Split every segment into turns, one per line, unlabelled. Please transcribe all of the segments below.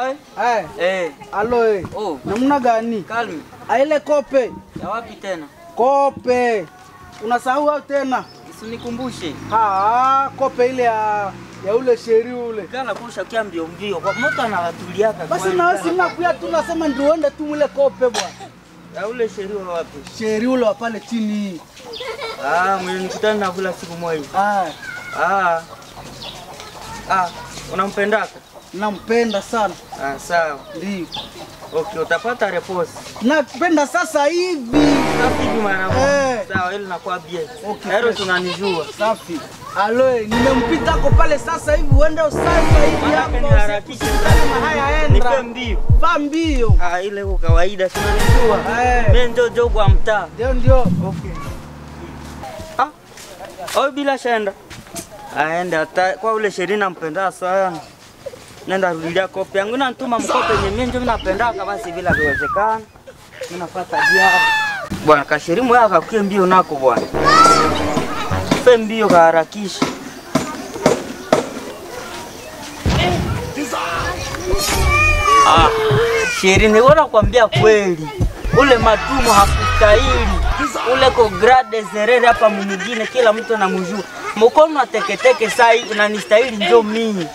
Sawa eh?
Eh.
Eh.
Alo eh.
Oh.
Namna gani?
Kalmi.
Aile kope.
Ya wapi tena?
Kope. Unasahau au tena?
Usinikumbushe.
Ah, kope ile ya ule sheri ule.
Kana kurusha kia mbio mbio. Kwa mtu anawatuliaka.
Basi na wewe sina kuya tu nasema ndio uende tu mule kope bwana.
Ya ule sheri wa wapi?
Sheri ule wa pale chini.
Ah, mimi nikutana na kula siku moja.
Ah.
Ah. Ah, unampendaka?
Nampenda sana.
Ah, sawa.
Ndio.
Okay, utapata repost.
Napenda sasa hivi.
Safi hivi mara moja.
Eh.
Sawa, ile nakuwa bien.
Okay.
Hero tunanijua.
Safi. Aloe, nimempita hapo pale sasa hivi uende sasa hivi hapo.
Harakisha
haya enda.
Nipe mbio.
Fa mbio.
Ah, ile kwa kawaida tunanijua.
Eh.
Mimi ndio jogo wa mtaa.
Ndio ndio.
Okay. Ah. Oi bila shenda. Aenda hata kwa ule sheri nampenda sana. Nenda rudia kopi yangu na ntuma mkope yenye mimi ndio napendaka basi bila kuwezekana. Mimi nafuata diaba. Bwana kasheri moyo akakuye mbio nako bwana. Fe mbio kaharakisha. Ah, sheri niona kuambia kweli. Ule matumo hakustahili. Ule ko grade zerere hapa mwingine kila mtu anamjua. Mkono ateketeke sai unanistahili ndio mimi.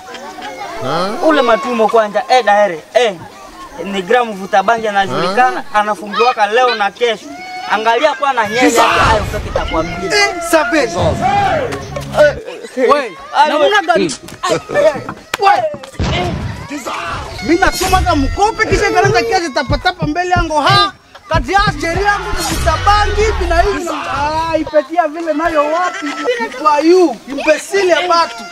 Ule matumo kwanza daere ni gramu vuta bangi anajulikana anafungiwaka leo na kesho. Angalia kwa na nyanya hayo peke takwambia.
Sabe. Wewe, namna gani? Wewe. Mimi natuma kama mkope kisha kanaanza kiaje tapatapa mbele yangu ha. Kati ya sheria yangu kuvuta bangi hivi na hivi. Ah, ipetia vile nayo wapi? Kwa you, imbecile ya batu.